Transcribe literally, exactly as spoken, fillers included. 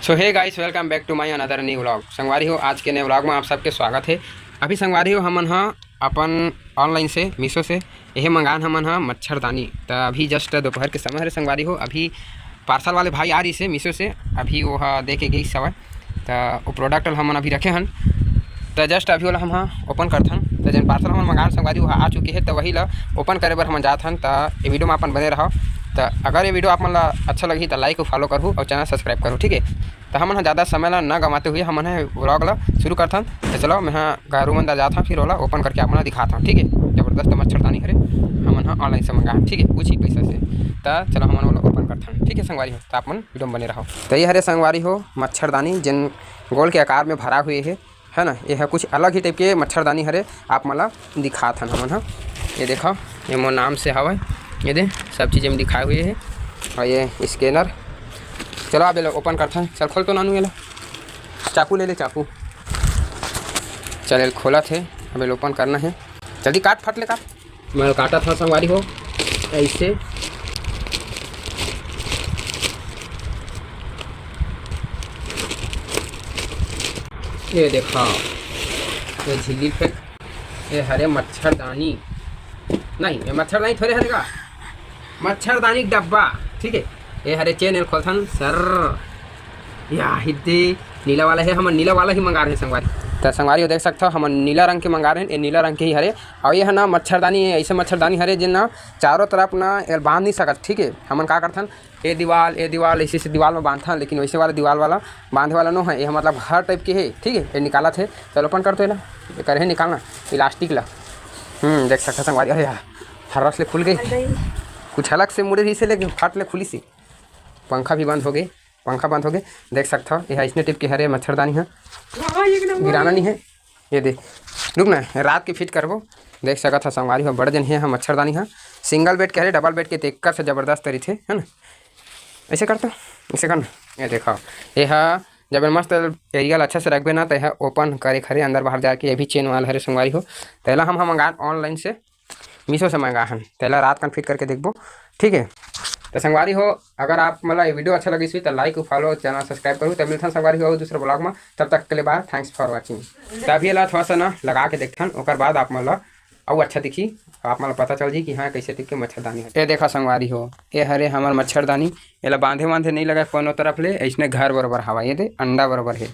तो hey guys, welcome back to my another new vlog। संगवारी हो, आज के नए vlog में आप सबके स्वागत है। अभी संगवारी हो, हमन ह अपन online से, मीशो से, यही मंगान हमन ह मच्छरदानी। त अभी just दोपहर के समय हरे संगवारी हो, अभी parcel वाले भाई आ रहिसे मीशो से, अभी वो ह दे के गइस हवय। त वो product ल हमन अभी रखे हन, त just अभी ओला हम ह open करथन। त जेन parcel हमन मंगान संगवारी, वो ह आ चुके हे, त वही ल open करे बर हमन जात हन। त ये video में अपन बने रहव। त अगर ये video आप मन ला अच्छा लगही, त like अउ follow करहू अउ channel subscribe करहू, ठीक है। त हमन ह ज़्यादा समय ला न गंवाते हुए हमन ह vlog ला शुरू करथन। त चलो, मैं ह गारू मन दा जात हन, फिर ओला open करके आप मन ला दिखात हन, ठीक है। जबरदस्त मच्छरदानी हरे, हमन ह online से मंगाए हन, ठीक है, कुछ ही पैसा से। त चलो, हमन ओला open करथन, ठीक है संगवारी हो, त आप मन video में बने रहव। त ये हरे संगवारी हो मच्छरदानी, जेन गोल के आकार में भरा हुए हे, है ना। ये ह कुछ अलग ही type के मच्छरदानी हरे, आप मन ला दिखात हन हमन ह। ये देखो, ये मोर नाम से हवय, ये दे सब चीज़ में दिखाए हुए हे। और ये scanner, चलो अब ये ला open करथन। चल खोल तो नानू ये ला, चाकू ले ले, चाकू। चल ये खोलत हे, अब ये ला open करना है। जल्दी काट, फट ले काट। मैं काटत हव संगवारी हो, ऐसे। ये देखा, ये झिल्ली फेंक, ये हरे मच्छरदानी, नहीं, ये मच्छरदानी थोड़े हरे का, मच्छरदानी के डब्बा, ठीक है। ये हरे चेन, एला खोलथन सर, या हिद्दे नीला वाला है, हमन नीला वाला ही मंगा रहे हैं संगवारी। त संगवारी हो देख सकथव, हमन नीला रंग के मंगा रहे हैं, ये नीला रंग के ही हरे। और ये है ना मच्छरदानी, ये ऐसे मच्छरदानी हरे जेन ना चारों तरफ ना एला बांध नहीं सकत, ठीक है। हमन का करथन, ये दीवाल, ये दीवाल, ऐसे ऐसे दीवाल में बांधथन, लेकिन वैसे वाला दीवाल वाला बांधे वाला नो है, ये मतलब हर type के है, ठीक है। ये निकालत है, चलो open कर तो ये ला, ये करे है निकालना elastic ला। हम्म, देख सकथव संगवारी, अरे यार, फर्रस ले खुल गई, कुछ अलग से मुड़े रहिसे लेकिन फट ले खुलिसे। पंखा भी बंद हो गए, पंखा बंद हो गए, देख सकथव। ये अइसने type के हरे मच्छरदानी ह, गिराना नहीं है। ये दे, रुक ना, रात के fit करबो। देख सकत ह संगवारी हो, बड़ जन हे ह मच्छरदानी ह, single bed के हरे, double bed के तेकर से जबरदस्त रहिथे, है ना। ऐसे कर तो, ऐसे कर ना। ये देखो, ये ह जब मस्त area ला अच्छा से रखबे ना, त ये ह open करे के हरे, अंदर बाहर जाके। ये भी चेन वाला हरे संगवारी हो। तेला हम, हम मंगान online से, मीशो से मंगा हन, तेला रात कन fit करके देखबो, ठीक है। तो संगवारी हो, अगर आप मन ला ये video अच्छा लगिस होही, तो like, follow, channel subscribe करू। तो मिलथन संगवारी हो दूसरे vlog में, तब तक के लिए bye, thanks for watching। तो अभी एला थोड़ा सा ना लगा के देखथन, ओकर बाद आप मन ला अउ अच्छा दिखी, आप मन ला पता चल जी कि हाँ, कैसे type के मच्छरदानी होथे। ये देखा संगवारी हो, ये हरे हमर मच्छरदानी, एला बांधे वांधे नहीं लगा कोनो तरफ ले, ऐसने घर बरोबर हवा, ये दे अंडा बरोबर है।